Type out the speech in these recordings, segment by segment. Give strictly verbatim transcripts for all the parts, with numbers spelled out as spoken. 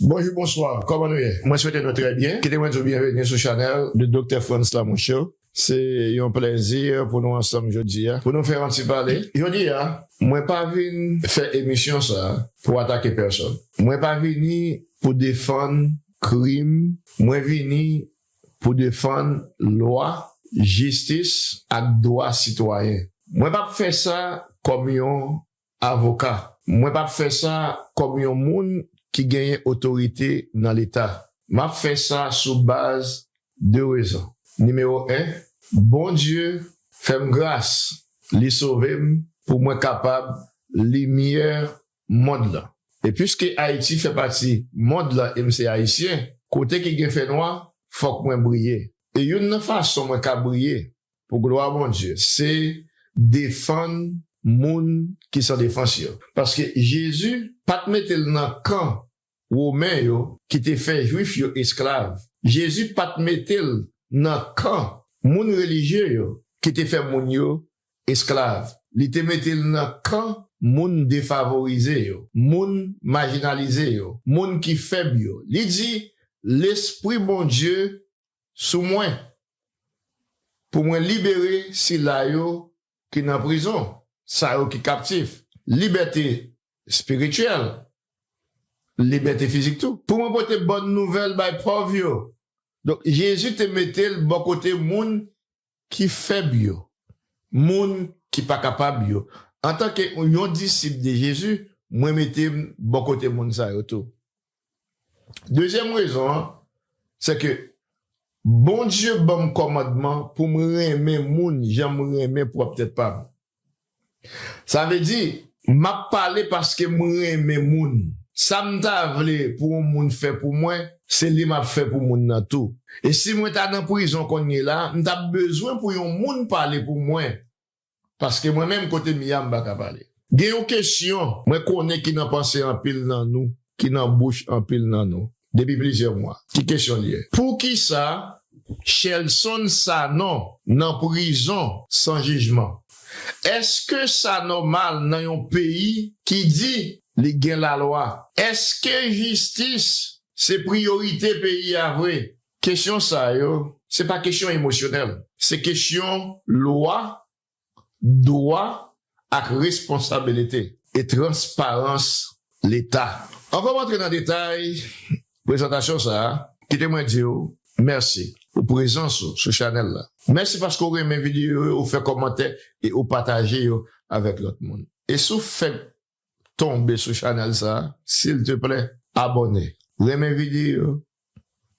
Bonjou, bonswa, kòman nou ye? Mwen swete nou trè byen. Kite mwen di w byenveni sou chanèl de Doktè Frantz Lamouche. Se yon plèzi pou nou ansanm jodi a, pou nou fè yon ti pale. Jodi a, mwen pa vin fè emisyon sa pou atake pèsòn. Mwen pa vini pou defann krim. Mwen vini pou defann lwa, jistis ak dwa sitwayen. Mwen p ap fè sa kòm yon avoka. Mwen p ap fè sa kòm yon moun ki genyen otorite nan Leta. M ap fè sa sou baz de rezon. Nimewo en, Bondye fè m gras, li sove m pou mwen kapab limyè mond lan. E piske Ayiti fè pati mond lan e m se Ayisyen, kote ki gen fènwa, fòk mwen briye. E youn nan fason mwen ka briye pou glwa Bondye, se defann moun ki san defans yo. Paske Jezi pa t mete l nan kan Women yo ki te fè Jwif yo esklav. Jezi pa t mete l nan kan moun relijye yo ki te fè moun yo esklav. Li te mete l nan kan moun defavorize yo, moun majinalize yo, moun ki fèb yo. Li di, Lespri Bondye sou mwen pou mwen libere sila yo ki nan prizon, sa yo ki kaptif. Libète espirityèl, libète fizik tou. Pou mwen pote bòn nouvèl bay pòv yo. Donk, Jezi te mete l bò kote moun ki fèb yo, moun ki pa kapab yo. Antanke yon disip de Jezi, mwen mete m bò kote moun sa yo tou. Dezyèm rezon an, se ke Bondye ban m kòmandman pou m renmen moun jan m renmen pwòp tèt pa m. Sa vle di, m ap pale paske m renmen moun. Sa m ta vle pou yon moun fè pou mwen, se li m ap fè pou moun nan tou. E si mwen ta nan prizon kounye la, m t ap bezwen pou yon moun pale pou mwen. Paske mwen menm kote m ye a, m pa ka pale. Gen yon kesyon mwen konnen ki nan panse anpil nan nou, ki nan bouch anpil nan nou, depi plizyè mwa. Ki kesyon l ye? Poukisa Shelson Sanon nan prizon san jijman? Èske sa nòmal nan yon peyi ki di li gen lalwa? Èske jistis se priyorite peyi a vre? Kesyon sa yo, se pa kesyon emosyonèl. Se kesyon lwa, dwa ak responsabilite e transparans Leta. Anvan m antre nan detay prezantasyon sa a, kite mwen di w mèsi pou prezans ou sou chanèl la. Mèsi paske w renmen videyo yo, ou fè kòmantè e ou pataje yo avèk lòt moun. E si w fèk tonbe sou chanèl sa a, silteplè, abòne. Renmen videyo,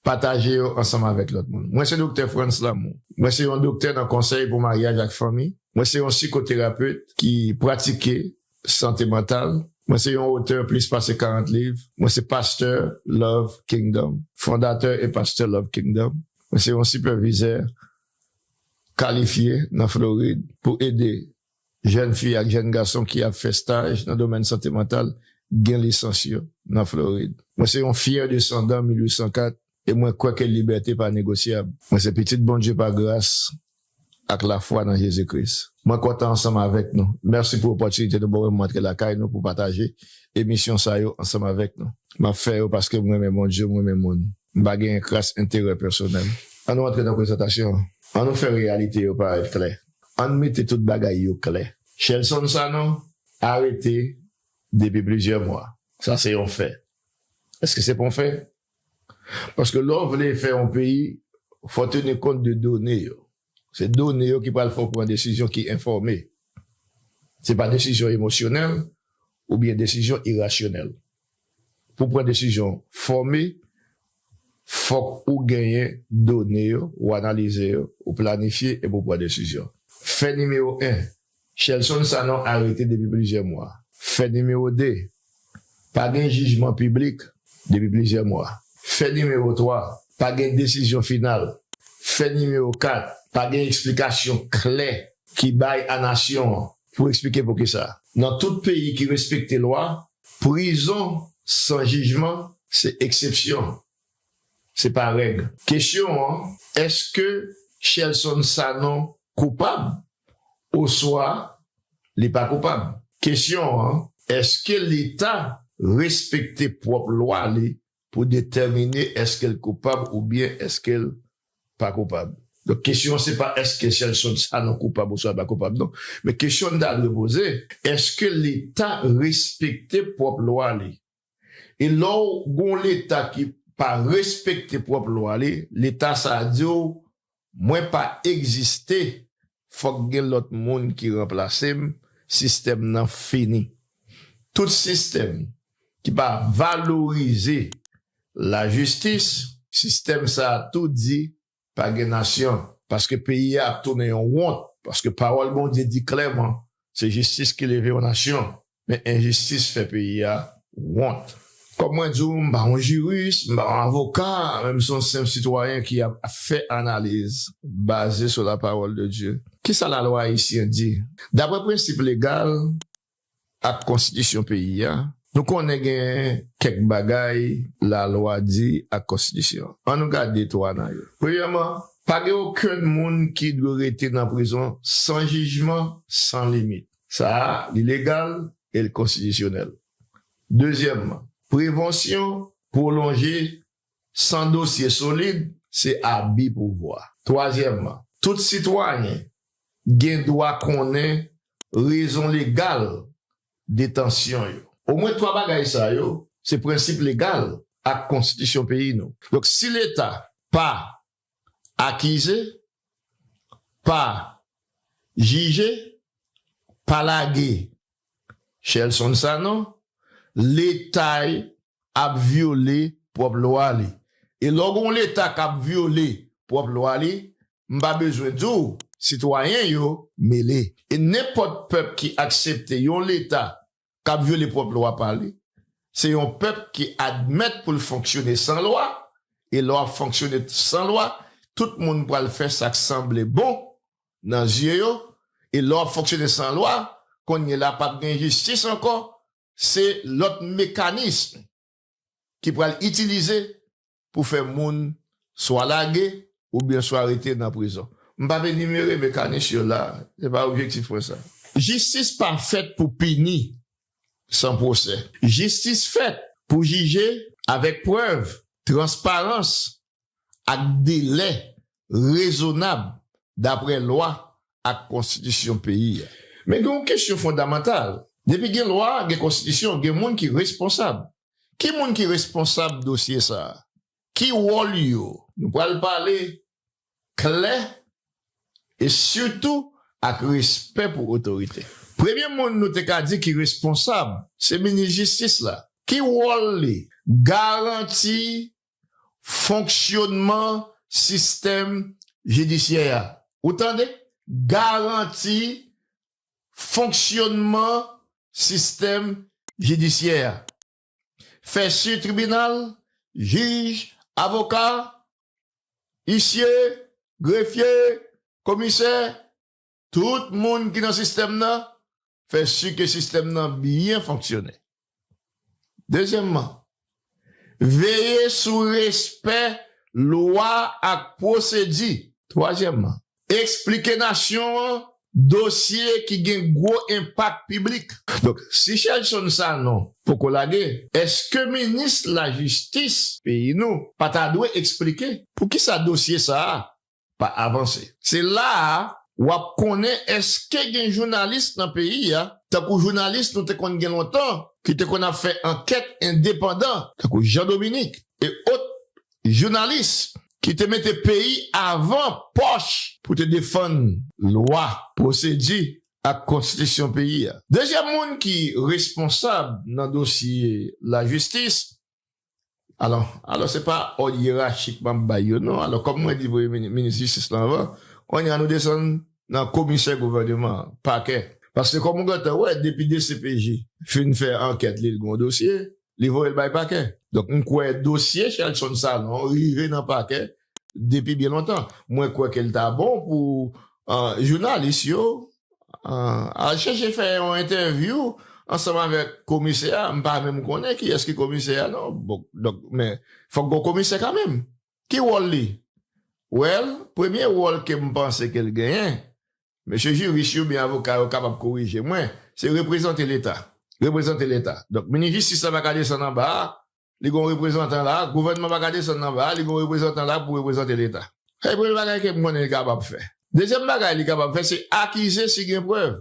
pataje yo ansanm avèk lòt moun. Mwen se Doktè Frantz Lamour. Mwen se yon doktè nan konsèy pou maryaj ak fanmi. Mwen se yon sikoterapet ki pratike sante mantal. Mwen se yon otè plis pase karant liv. Mwen se pastè Love Kingdom, fondatè e pastè Love Kingdom. Mwen se yon sipèvizè kalifye nan Florid pou ede jèn fi ak jèn gason ki ap fè staj nan domèn sante mantal gen lisans yo nan Florid. Mwen se yon fyè desandan mil uit san kat e mwen kwè ke libète pa negosyab. Mwen se pitit Bondye pa gras ak lafwa nan Jezi Kris. Mwen kontan ansanm avèk nou. Mèsi pou opòtinite nou ban mwen antre lakay nou pou pataje emisyon sa yo ansanm avèk nou. M ap fè yo paske m renmen Bondye, m renmen moun. M pa gen kras enterè pèsonèl. Ann nou antre nan prezantasyon an. Ann nou fè reyalite yo parèt klè. Ann mete tout bagay yo klè. Shelson Sanon arete depi plizyè mwa. Sa se yon fè. Èske se pa yon fè? Paske lè w vle fè yon peyi, fò w teni kont de done yo. Se done yo ki pral fè w pran desizyon ki enfòme. Se pa desizyon emosyonèl oubyen desizyon irasyonèl. Pou w pran desizyon fòme, fòk ou genyen done yo, ou analize yo, ou planifye epi ou pran desizyon. Fè nimewo en, Shelson Sanon arete depi plizyè mwa. Fè nimewo de, pa gen jijman piblik depi plizyè mwa. Fè nimewo twa, pa gen desizyon final. Fè nimewo kat, pa gen eksplikasyon klè ki bay a nasyon an pou eksplike poukisa. Nan tout peyi ki respekte lwa, prizon san jijman se eksepsyon, se pa règ. Kesyon an, èske Shelson Sanon koupab oswa li pa koupab? Kesyon an, èske Leta respekte pwòp lwa li pou detèmine èske l koupab oubyen èske l pa koupab. Donk, kesyon an se pa èske Shelson Sanon koupab oswa pa koupab, non. Men kesyon n ta dwe poze, èske Leta respekte pwòp lwa li? E lè w gon Leta ki pa respekte pwòp lwa li, Leta sa a di w, mwen pa egziste, fòk gen lòt moun ki ranplase m, sistèm nan fini. Tout sistèm ki pa valorize lajistis, sistèm sa a tou di pa gen nasyon, paske peyi a ap tounen yon wont, paske pawòl Bondye di klèman, se jistis ki leve yon nasyon, men enjistis fè peyi a wont. Kòm mwen di w, m pa yon jiris, m pa yon avoka, men m se yon senp sitwayen ki ap fè analiz baze sou la parole de Dieu. Kisa lalwa ayisyen di? Daprè prensip legal ak konstitisyon peyi a, nou konnen gen kèk bagay lalwa di ak konstitisyon. An nou gade twa nan yo. Premyèman, pa gen okenn moun ki dwe rete nan prizon san jijman, san limit. Sa a, li legal e l konstitisyonèl. Dezyèmman, prevansyon pwolonje san dosye solid, se abi pouvwa. Twazyèmman, tout sitwayen gen dwa konnen rezon legal detansyon yo. Omwen twa bagay sa yo, se prensip legal ak konstitisyon peyi nou. Donk, si Leta pa akize, pa jije, pa lage Shelson Sanon, Leta ap vyole pwòp lwa li. E lè w gen yon Leta k ap vyole pwòp lwa li, m pa bezwen di w, sitwayen yo mele. E nenpòt pèp ki aksepte yon Leta k ap vyole pwòp lwa pa li, se yon pèp ki admèt pou l fonksyone san lwa, e lè w ap fonksyone san lwa, tout moun pral fè sa k sanble bon nan zye yo, e lè w ap fonksyone san lwa, kounye la p ap gen jistis ankò, se lòt mekanis ki pral itilize pou fè moun swa lage oubyen swa rete nan prizon. M p ap enimere mekanis yo la, se pa objektif mwen sa. Jistis pa fèt pou pini san pwosè. Jistis fèt pou jije avèk prèv, transparans ak delè rezonab daprè lwa ak konstitisyon peyi a. Men gen yon kesyon fondamantal. Depi gen lwa, gen konstitisyon, gen moun ki responsab. Ki moun ki responsab dosye sa a? Ki wòl yo? Nou pral pale klè e sitou ak respè pou otorite. Premye moun nou te ka di ki responsab, se minis jistis la. Ki wòl li? Garanti fonksyonman sistèm jidisyè a. Ou tande? Garanti fonksyonman sistèm jidisyè a. Fè si tribinal, jij, avoka, isye, grefye, komisè, tout moun ki nan sistèm nan, fè si ke sistèm nan byen fonksyone. Dezyèmman, veye sou respè lwa ak pwosedi. Twazyèmman, eksplike nasyon an dosye ki gen gwo enpak piblik. Donk, si Shelson Sanon poko lage, èske minis lajistis peyi nou pa ta dwe eksplike poukisa dosye sa a pa avanse? Se la a w ap konnen èske gen jounalis nan peyi a, tankou jounalis nou te konn gen lontan, ki te konn ap fè ankèt endepandan, tankou Jean Dominique e ot jounalis ki te mete peyi avan pòch pou te defann lwa, pwosedi ak konstitisyon peyi a. Dezyèm moun ki responsab nan dosye lajistis, alò, alò se pa òd yerachik m ap bay yo, non. Alò, kòm mwen di premye mini-, minis jistis la anvan, kounye a nou desann nan komisè gouvèneman an, pakè. Paske kòm ou gentan wè, depi D C P J fin fè ankèt li, l gon dosye, li voye l bay pakè. Donk, m kwè dosye Shelson Sanon rive nan pakè depi byen lontan. Mwen kwè ke l ta bon pou, ah, jounalis yo, ah, al chèche fè yon entèvyou ansanm avèk komisè a. M pa menm konnen kiyès ki komisè a, non. Bon, donk, men fòk gon komisè kanmenm. Ki wòl li? Well, premye wòl ke m panse ke l genyen, mesye jiris yo oubyen avoka yo kapab korije mwen, se reprezante Leta. Reprezante Leta. Donk, minis jistis la pa ka desann anba a, li gen yon reprezantan la, gouvènman pa ka desann anba, li gen yon reprezantan la pou reprezante Leta. Sa se premye bagay ke m konnen li kapab fè. Dezyèm bagay li kapab fè, se akize si gen prèv.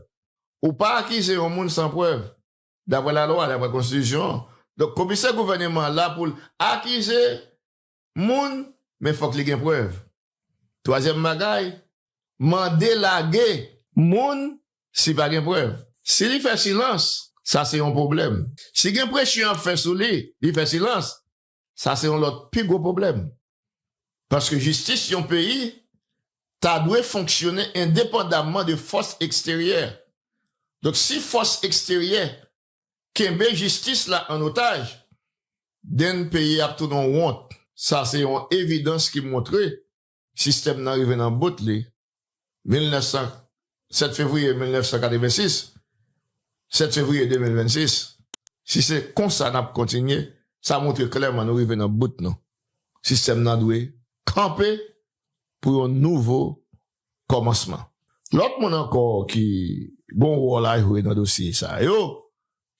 Ou pa akize yon moun san prèv, daprè lalwa, daprè konstitisyon an. Donk, komisè gouvèneman an la pou l akize moun, men fòk li gen prèv. Twazyèm bagay, mande lage moun si pa gen prèv. Si li fè silans, sa se yon pwoblèm. Si gen presyon ap fè sou li, li fè silans, sa se yon lòt pi gwo pwoblèm. Paske jistis yon peyi ta dwe fonksyone endepandamman de fòs eksteryè. Donk, si fòs eksteryè kenbe jistis la an otaj, then peyi ap tounen yon wont. Sa se yon evidans ki montre sistèm nan rive nan bout li. Mil nèf san, sèt fevriye mil nèf san katrevensis, sèt fevriye de mil vennsis. Si se konsa n ap kontinye, sa montre klèman nou rive nan bout nou. Sistèm nan dwe kanpe pou yon nouvo kòmansman. Lòt moun ankò ki gon wòl a jwe nan dosye sa yo,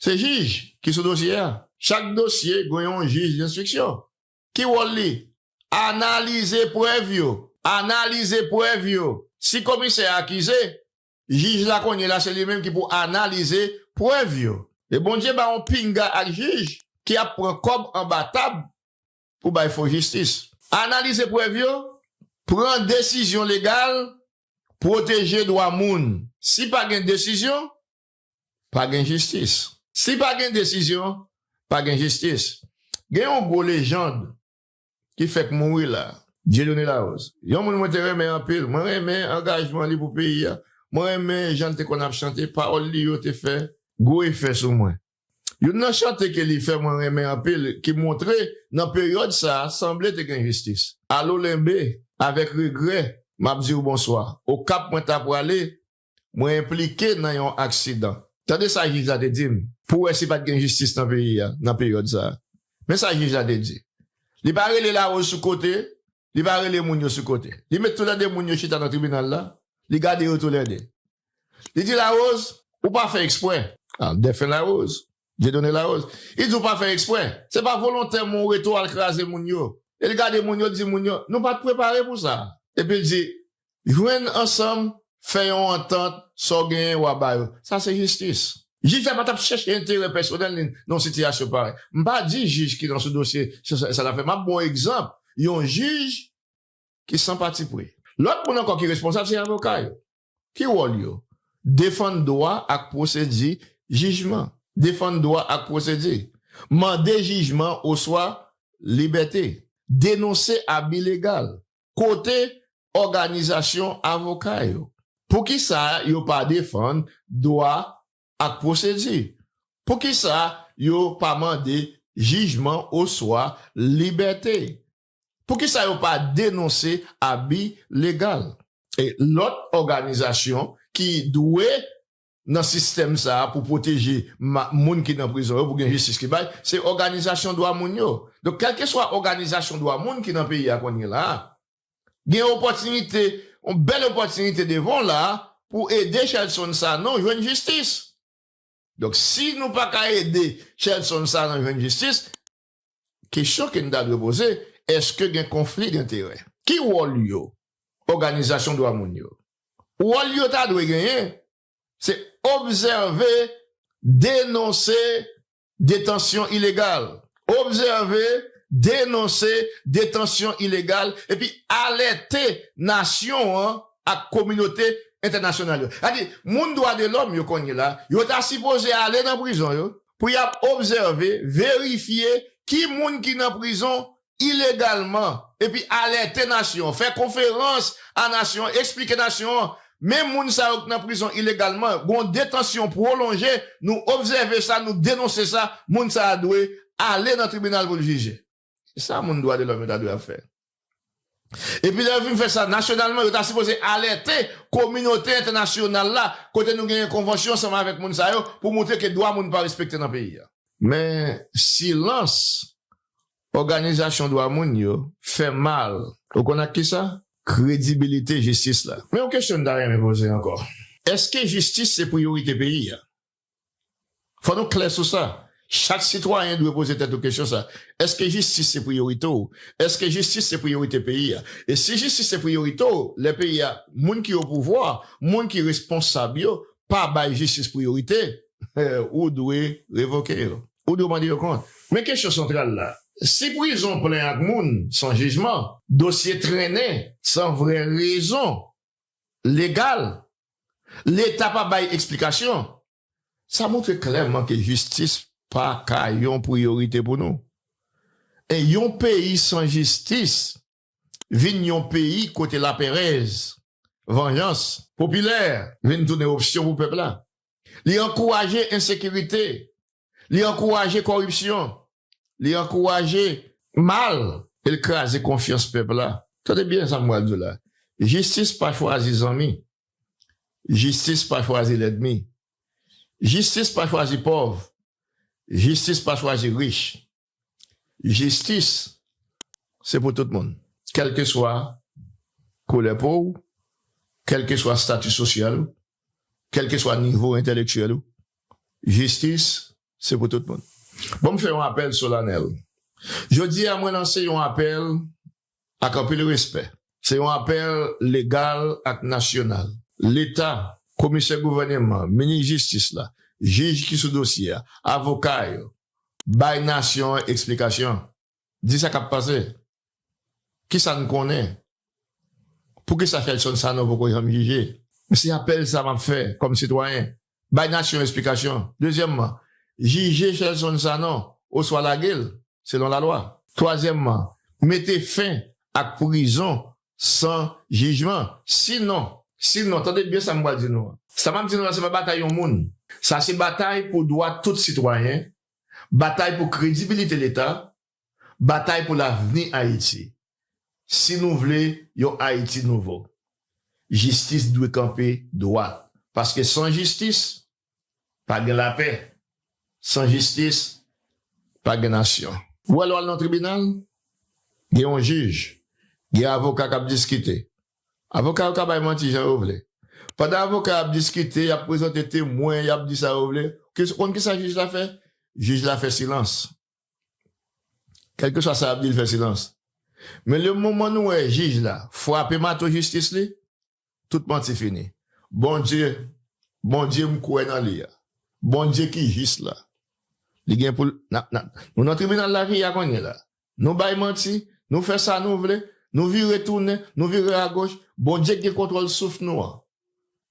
se jij ki sou dosye a. Chak dosye gen yon jij denstriksyon. Ki wòl li? Analize prèv yo. Analize prèv yo. Si komisè a akize, jij la kounye la se li menm ki pou analize prèv yo. E Bondye ba yon pinga ak jij ki ap pran kòb anba tab pou bay fo jistis. Analize prèv yo, pran desizyon legal, pwoteje dwa moun. Si pa gen desizyon, pa gen jistis. Si pa gen desizyon, pa gen jistis. Gen yon gwo lejand ki fèk mouri la, Dieudonné Larose. Yon moun mwen te renmen anpil. Mwen renmen angajman li pou peyi a. Mwen renmen jan l te konn ap chante, pawòl li yo te fè gwo efè sou mwen. Youn nan chante ke li fè mwen renmen anpil, ki montre nan peryòd sa a, sanble te gen jistis. Alo Lenbe, avèk regrè, m ap di w bonswa. Okap mwen ta prale, mwen enplike nan yon aksidan. Tande sa jij la te di m, pou w wè si pa t gen jistis nan peyi a, nan peryòd sa a. Men sa jij la te di. Li pa rele Larose sou kote, li pa rele moun yo sou kote. Li met toulède moun yo chita nan tribinal la, li gade yo toulède. Li di Larose, ou pa fè eksprè. Ah, Dèfen Larose, Dieudonné Larose. Li di ou pa fè eksprè. Se pa volontèman ou rete w al kraze moun yo. E li gade moun yo, li di moun yo, nou pa t prepare pou sa. Epi li di, jwenn ansanm, fè yon antant, sa w genyen w a ba yo. Sa se jistis. Jij la pa t ap chèche enterè pèsonèl li nan yon sitiyasyon parèy. M pa di jij ki nan sou dosye, se sa, sa l ap fè. M ap ba w egzanp, yon jij ki san patipri. Lòt moun ankò ki responsab, se avoka yo. Ki wòl yo? Defann dwa ak pwosedi jijman. Defann dwa ak pwosedi. Mande jijman oswa libète. Denonse abi legal. Kote òganizasyon avoka yo? Poukisa yo pa defann dwa ak pwosedi? Poukisa yo pa mande jijman oswa libète? Poukisa yo pa denonse abi legal? E lòt òganizasyon ki dwe nan sistèm sa a pou pwoteje ma-, moun ki nan prizon yo, pou gen jistis ki bay, se òganizasyon dwa moun yo. Donk, kèlkeswa òganizasyon dwa moun ki nan peyi a kounye la a, gen opòtinite, yon bèl opòtinite devan w la a pou ede Shelson Sanon jwenn jistis. Donk, si nou pa ka ede Shelson Sanon jwenn jistis, kesyon ke n ta dwe poze, èske gen konfli denterè? Ki wòl yo, òganizasyon dwa moun yo? Wòl yo ta dwe genyen, se obsève, denonse detansyon ilegal. Obsève, denonse detansyon ilegal, epi alète nasyon an ak kominote entènasyonal yo. Sa di, moun dwa de lòm yo kounye la, yo ta sipoze ale nan prizon yo, pou y ap obsève, verifye ki moun ki nan prizon ilegalman, epi alète nasyon an, fè konferans a nasyon an, eksplike nasyon an, men moun sa yo k nan prizon ilegalman, gen yon detansyon pwolonje, nou obsève sa, nou denonse sa, moun sa a dwe ale nan tribinal pou l jije. Se sa moun dwa de lòm yo ta dwe ap fè. Epi lè yo fin fè sa nasyonalman, yo ta sipoze alète kominote entènasyonal la, kote nou genyen konvansyon ansanm avèk moun sa yo, pou montre ke dwa moun pa respekte nan peyi a. Men silans òganizasyon dwa moun yo fè mal. Ou konn ak kisa? Kredibilite jistis la. Men yon kesyon m ta renmen poze ankò. Èske jistis se priyorite peyi a? Fò nou klè sou sa. Chak sitwayen dwe poze tèt ou kesyon sa. Èske jistis se priyorite w? Èske jistis se priyorite peyi a? E si jistis se priyorite w, lè peyi a, moun ki o pouvwa, moun ki responsab yo, pa bay jistis priyorite, ou dwe revoke yo. Ou dwe mande yo kont. Men kesyon santral la, si prizon plen ak moun san jijman, dosye trennen san vrè rezon legal, Leta pa bay eksplikasyon, sa montre klèman ke jistis pa ka yon priyorite pou nou. E yon peyi san jistis vin yon peyi kote laperèz, vanjans popilè vin tounen opsyon pou pèp la. Li ankouraje ensekirite, li ankouraje kòripsyon, li ankouraje mal, e l kraze konfyans pèp la. Tande byen sa m pral di w la. Jistis pa chwazi zanmi. Jistis pa chwazi lènmi. Jistis pa chwazi pòv. Jistis pa chwazi rich. Jistis, se pou tout moun. Kèlkeswa koulè po w, kèlkeswa stati sosyal ou, kèlkeswa nivo entèlektyèl ou, jistis, se pou tout moun. Bon, m fè yon apèl solanèl. Jodi a, mwen lanse yon apèl ak anpil respè. Se yon apèl legal ak nasyonal. Leta, komisè gouvèneman, minis jistis la, jij ki sou dosye a, avoka yo, bay nasyon an eksplikasyon. Di sa k ap pase. Kisa n konnen? Poukisa Shelson Sanon poko janm jije? Se apèl sa m ap fè kòm sitwayen. Bay nasyon eksplikasyon. Dezyèmman, jije Shelson Sanon oswa lage l, selon lalwa. Twazyèmman, mete fen ak prizon san jijman. Sinon, sinon, tande byen sa m pral di nou an. Sa m ap di nou la, se pa batay yon moun. Sa se batay pou dwa tout sitwayen, batay pou kredibilite Leta, batay pou lavni Ayiti. Si nou vle yon Ayiti nouvo, jistis dwe kanpe dwat. Paske san jistis, pa gen lapè. San jistis, pa gen nasyon. Ou wè lè w al nan tribinal, gen yon jij, gen avoka k ap diskite. Avoka yo ka bay manti jan yo vle. Pandan avoka ap diskite, y ap prezante temwen, y ap di sa yo vle. Ou konn kisa jij la fè? Jij la fè silans. Kèlkeswa sa y ap di, l fè silans. Men le moman nou wè jij la frape mato jistis li, tout manti fini. Bondye, Bondye m kwè nan li a. Bondye ki jis la. Li gen pou l, n ap, n ap, nou nan tribinal lavi a kounye la. Nou bay manti, nou fè sa nou vle, nou vire tounen, nou vire agoch. Bondye k gen kontwòl souf nou an.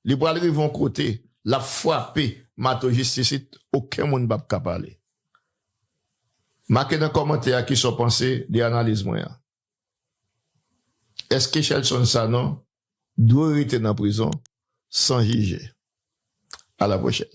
Li pral rive yon kote, l ap frape mato jistis li, okenn moun p ap ka pale. Make nan kòmantè a kisa w panse de analiz mwen an. Èske Shelson Sanon dwe rete nan prizon san jije? A la pwochèn.